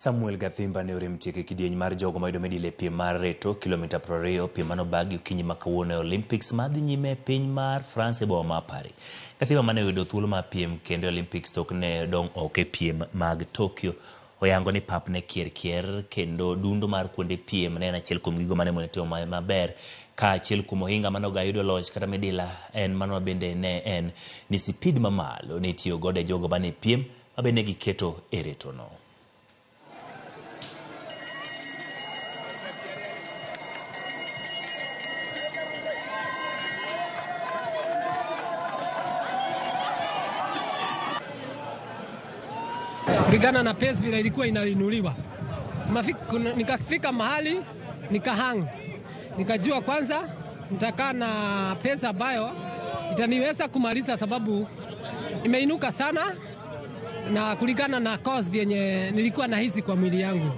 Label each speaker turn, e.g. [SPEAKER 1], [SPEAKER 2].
[SPEAKER 1] Samuel Gathimba ne orem tieko e kidieny mar jogo mayudo medal e piem mar reto kilomita 20, piem manobagi okinyi ma kawuono e Olympics madhi nyime e piny mar France e boma ma Paris. Gathimba mane oyudo thuolo mar piem kendo e Olympics tok ne dong' oko e piem mag Tokyo oyango ni pap ne kier kier kendo dundo mar kuonde piem ne en achiel kuom gigo mane mone timo maber. Ka achiel kuom ohinga mane ogayo yudo loch kata midila en mano bende ne en ni sipid mamalo ne itiyo godo e jogo mane piem ma bende giketo e retono.
[SPEAKER 2] Kulingana na pace vile ilikuwa inainuliwa, nikafika mahali nikahang, nikajua kwanza nitakaa na pesa ambayo itaniweza kumaliza, sababu imeinuka sana na kulingana na course vyenye nilikuwa nahisi kwa mwili yangu.